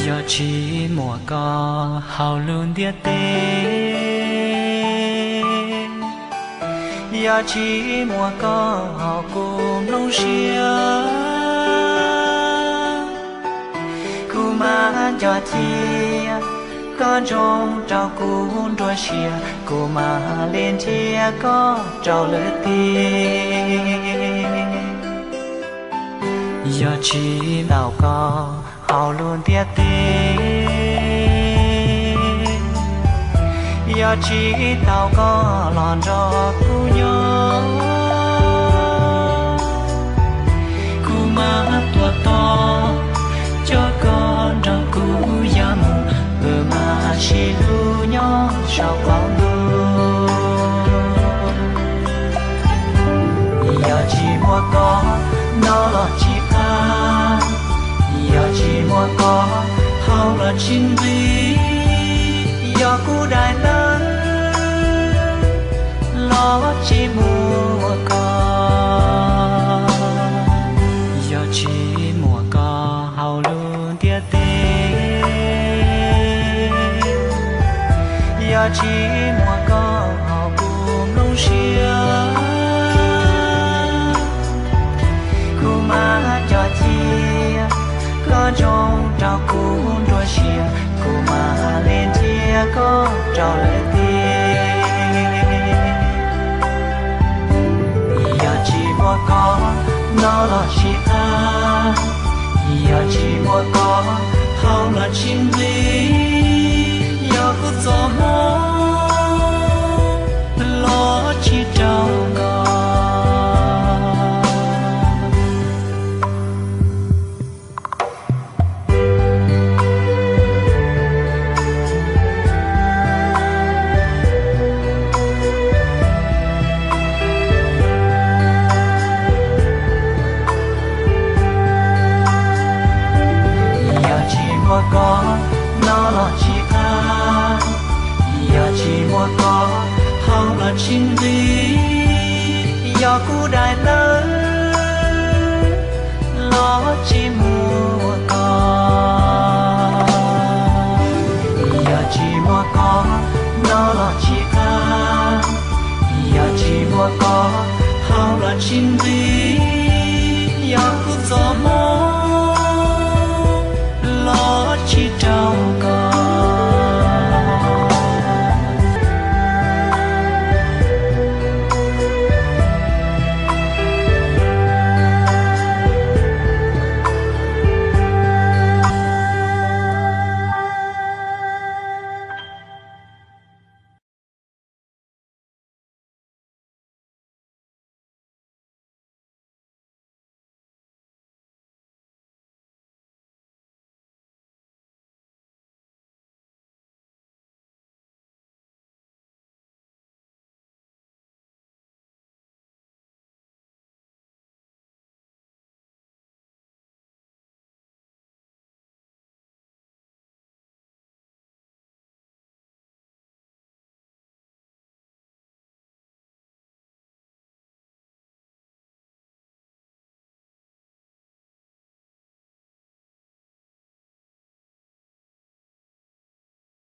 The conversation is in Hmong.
Yog tsis muaj koj hauv lub ntiaj teb, yog tsis muaj koj hauv kuv nplooj siab, kuv mam nco cia koj ntsoov rau kuv nruab siab, kuv mam li nrhiav koj rau lwm teb. Yog tsis tau koj hauv lub ntiaj teb, yog tsis tau koj los nrog kuv nyob, kuv mam tuaj tos coj koj nrog kuv ya mus, wb mam sib hlub nyob saum qaum ntuj. Yog tsis muaj koj, hnov los tsis qab, yog tsis muaj koj, haus los tsis nqig, yog kuv daim tawv los tsis muaj koj. Yog tsis muaj koj hauv lub ntiaj teb, yog tsis muaj koj hauv kuv nplooj siab, kuv mam nco cia koj ntsoov rau kuv nruab siab, kuv mam li nrhiav koj rau lwm teb. Yog tsis muaj koj, hnov los tsis qab, yog tsis muaj koj, haus los tsis nqig, yog kuv txoj hmoov los tsis raug koj. Yog tsis muaj koj, hnov los tsis qab, yog tsis muaj koj, haus los tsis nqig, yog kuv daim tawv los tsis muaj koj. Yog tsis muaj koj, hnov los tsis qab, yog tsis muaj koj, haus los tsis nqig, yog kuv txoj hmoov